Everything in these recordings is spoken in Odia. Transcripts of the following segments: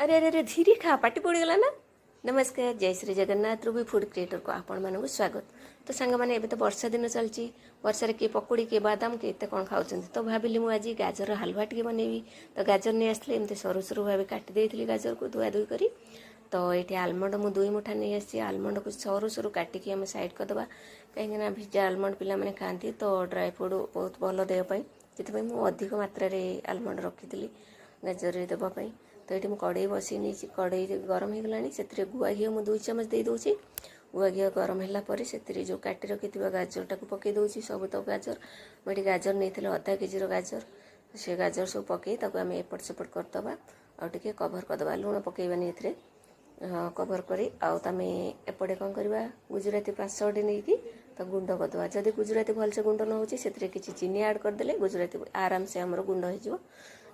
ଆରେ ଆରେ ଆରେ, ଧୀରେ ଖା, ପାଟି ପଡ଼ିଗଲା ନା। ନମସ୍କାର, ଜୟ ଶ୍ରୀ ଜଗନ୍ନାଥ। ରୁବି ଫୁଡ୍ କ୍ରିଏଟରକୁ ଆପଣମାନଙ୍କୁ ସ୍ୱାଗତ। ତ ସାଙ୍ଗମାନେ, ଏବେ ତ ବର୍ଷା ଦିନ ଚାଲିଛି। ବର୍ଷାରେ କିଏ ପକୁଡ଼ି, କିଏ ବାଦାମ, କିଏ ଏତେ କ'ଣ ଖାଉଛନ୍ତି। ତ ଭାବିଲି ମୁଁ ଆଜି ଗାଜର ହାଲୁଆ ଟିକେ ବନେଇବି। ତ ଗାଜର ନେଇ ଆସିଥିଲି, ଏମିତି ସରୁ ସରୁ ଭାବେ କାଟି ଦେଇଥିଲି ଗାଜରକୁ ଧୁଆ ଧୁଇ କରି। ତ ଏଇଠି ଆଲମଣ୍ଡ ମୁଁ 2 ମୁଠା ନେଇ ଆସିଛି। ଆଲମଣ୍ଡକୁ ସରୁ ସରୁ କାଟିକି ଆମେ ସାଇଡ଼୍ କରିଦେବା, କାହିଁକିନା ଭିଜା ଆଲମଣ୍ଡ ପିଲାମାନେ ଖାଆନ୍ତି, ତ ଡ୍ରାଏ ଫ୍ରୁଟ୍ ବହୁତ ଭଲ ଦେହ ପାଇଁ। ସେଥିପାଇଁ ମୁଁ ଅଧିକ ମାତ୍ରାରେ ଆଲମଣ୍ଡ ରଖିଥିଲି ଗାଜରରେ ଦେବା ପାଇଁ। ତ ଏଇଠି ମୁଁ କଡ଼େଇ ବସେଇ ନେଇଛି। କଡ଼େଇ ଗରମ ହେଇଗଲାଣି। ସେଥିରେ ଗୁଆ ଘିଅ ମୁଁ 2 ଚାମଚ ଦେଇଦେଉଛି। ଗୁଆ ଘିଅ ଗରମ ହେଲା ପରେ ସେଥିରେ ଯେଉଁ କାଟି ରଖିଥିବା ଗାଜରଟାକୁ ପକାଇ ଦେଉଛି, ସବୁତକ ଗାଜର। ମୁଁ ଏଠି ଗାଜର ନେଇଥିଲି ଅଧା କେଜିର ଗାଜର। ସେ ଗାଜର ସବୁ ପକାଇ ତାକୁ ଆମେ ଏପଟ ସେପଟ କରିଦେବା ଆଉ ଟିକେ କଭର୍ କରିଦେବା। ଲୁଣ ପକାଇବାନି ଏଥିରେ। କଭର୍ କରି ଆଉ ତମେ ଏପଟେ କ'ଣ କରିବା? ଗୁଜୁରାତି 500ଟି ନେଇକି ତାକୁ ଗୁଣ୍ଡ କରିଦେବା। ଯଦି ଗୁଜୁରାତି ଭଲସେ ଗୁଣ୍ଡ ନ ହେଉଛି, ସେଥିରେ କିଛି ଚିନି ଆଡ଼୍ କରିଦେଲେ ଗୁଜୁରାତି ଆରାମସେ ଆମର ଗୁଣ୍ଡ ହେଇଯିବ।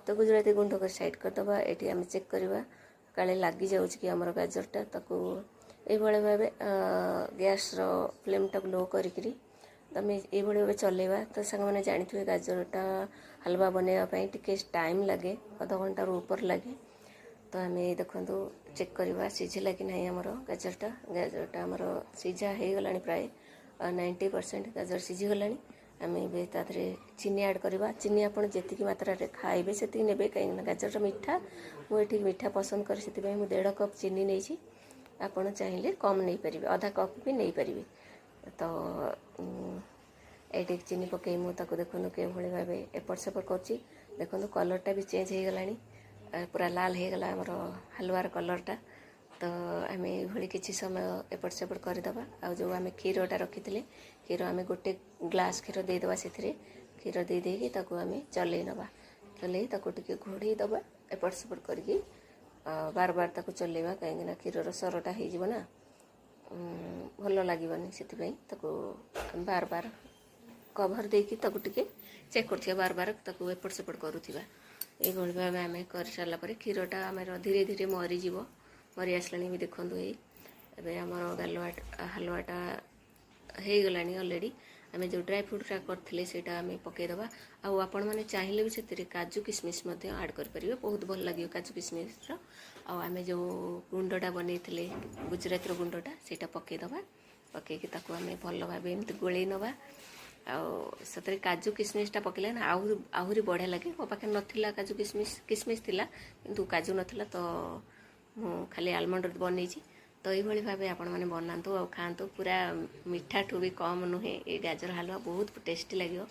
ତ ଗୁଜୁରାତି ଗୁଣ୍ଡ କରି ସାଇଡ଼୍ କରିଦେବା। ଏଠି ଆମେ ଚେକ୍ କରିବା, କାଳେ ଲାଗିଯାଉଛି କି ଆମର ଗାଜରଟା। ତାକୁ ଏଇଭଳି ଭାବେ ଗ୍ୟାସ୍ର ଫ୍ଲେମ୍ଟାକୁ ଲୋ କରିକିରି ତମେ ଏଇଭଳି ଭାବେ ଚଲେଇବା। ତ ସାଙ୍ଗମାନେ, ଜାଣିଥିବେ ଗାଜରଟା ହାଲୁଆ ବନେଇବା ପାଇଁ ଟିକେ ଟାଇମ୍ ଲାଗେ, ଅଧଘଣ୍ଟାରୁ ଉପରେ ଲାଗେ। ତ ଆମେ ଦେଖନ୍ତୁ, ଚେକ୍ କରିବା ସିଝିଲା କି ନାହିଁ ଆମର ଗାଜରଟା। ଗାଜରଟା ଆମର ସିଝା ହେଇଗଲାଣି, ପ୍ରାୟ 90% ଗାଜର ସିଝିଗଲାଣି। ଆମେ ଏବେ ତା ଦେହରେ ଚିନି ଆଡ଼୍ କରିବା। ଚିନି ଆପଣ ଯେତିକି ମାତ୍ରାରେ ଖାଇବେ ସେତିକି ନେବେ, କାହିଁକିନା ଗାଜରଟା ମିଠା। ମୁଁ ଏଠି ମିଠା ପସନ୍ଦ କରେ, ସେଥିପାଇଁ ମୁଁ ଦେଢ଼ କପ୍ ଚିନି ନେଇଛି। ଆପଣ ଚାହିଁଲେ କମ୍ ନେଇପାରିବେ, ଅଧା କପ୍ ବି ନେଇପାରିବେ। ତ ଏଇଠି ଚିନି ପକାଇ ମୁଁ ତାକୁ ଦେଖନ୍ତୁ କେଉଁଭଳି ଭାବେ ଏପଟ ସେପଟ କରୁଛି। ଦେଖନ୍ତୁ, କଲର୍ଟା ବି ଚେଞ୍ଜ ହେଇଗଲାଣି, ପୁରା ଲାଲ ହେଇଗଲା ଆମର ହାଲୁଆର କଲର୍ଟା। ତ ଆମେ ଏଇଭଳି କିଛି ସମୟ ଏପଟ ସେପଟ କରିଦେବା। ଆଉ ଯେଉଁ ଆମେ କ୍ଷୀରଟା ରଖିଥିଲେ, କ୍ଷୀର ଆମେ ଗୋଟେ ଗ୍ଲାସ୍ କ୍ଷୀର ଦେଇଦେବା ସେଥିରେ। କ୍ଷୀର ଦେଇ ଦେଇକି ତାକୁ ଆମେ ଚଲେଇ ନେବା। ଚଲେଇ ତାକୁ ଟିକେ ଘୋଡ଼େଇ ଦେବା। ଏପଟ ସେପଟ କରିକି ବାର ବାର ତାକୁ ଚଲେଇବା, କାହିଁକିନା କ୍ଷୀରର ସରଟା ହେଇଯିବ ନା, ଭଲ ଲାଗିବନି। ସେଥିପାଇଁ ତାକୁ ବାର ବାର କଭର୍ ଦେଇକି ତାକୁ ଟିକେ ଚେକ୍ କରୁଥିବା, ବାର ବାର ତାକୁ ଏପଟ ସେପଟ କରୁଥିବା। ଏଇଭଳି ଭାବେ ଆମେ କରିସାରିଲା ପରେ କ୍ଷୀରଟା ଆମର ଧୀରେ ଧୀରେ ମରିଯିବ। ମରି ଆସିଲାଣି ବି ଦେଖନ୍ତୁ। ଏଇ ଏବେ ଆମର ଗାଲୁଆ ହାଲୁଆଟା ହେଇଗଲାଣି ଅଲରେଡ଼ି। ଆମେ ଯେଉଁ ଡ୍ରାଏ ଫ୍ରୁଟ୍ଟା କରିଥିଲେ, ସେଇଟା ଆମେ ପକାଇଦେବା। ଆଉ ଆପଣମାନେ ଚାହିଁଲେ ବି ସେଥିରେ କାଜୁ କିସମିସ୍ ମଧ୍ୟ ଆଡ଼୍ କରିପାରିବେ, ବହୁତ ଭଲ ଲାଗିବ କାଜୁ କିସମିସ୍ର। ଆଉ ଆମେ ଯେଉଁ ଗୁଣ୍ଡଟା ବନେଇଥିଲେ, ଗୁଜୁରାତିର ଗୁଣ୍ଡଟା, ସେଇଟା ପକାଇଦେବା। ପକାଇକି ତାକୁ ଆମେ ଭଲ ଭାବେ ଏମିତି ଗୋଳେଇ ନେବା। ଆଉ ସେଥିରେ କାଜୁ କିସମିସ୍ଟା ପକାଇଲେ ନା ଆହୁରି ଆହୁରି ବଢ଼ିଆ ଲାଗେ। ମୋ ପାଖରେ ନଥିଲା କାଜୁ କିସମିସ୍, କିସମିସ୍ ଥିଲା କିନ୍ତୁ କାଜୁ ନଥିଲା, ତ ମୁଁ ଖାଲି ଆଲମଣ୍ଡ ବନେଇଛି। ତ ଏଇଭଳି ଭାବେ ଆପଣମାନେ ବନାନ୍ତୁ ଆଉ ଖାଆନ୍ତୁ। ପୁରା ମିଠାଠୁ ବି କମ୍ ନୁହେଁ ଏ ଗାଜର ହାଲୁଆ, ବହୁତ ଟେଷ୍ଟି ଲାଗିବ।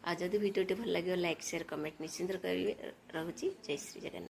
ଆଉ ଯଦି ଭିଡ଼ିଓଟି ଭଲ ଲାଗିବ, ଲାଇକ୍, ସେୟାର, କମେଣ୍ଟ ନିଶ୍ଚିନ୍ତ କରିବେ। ରହୁଛି, ଜୟ ଶ୍ରୀ ଜଗନ୍ନାଥ।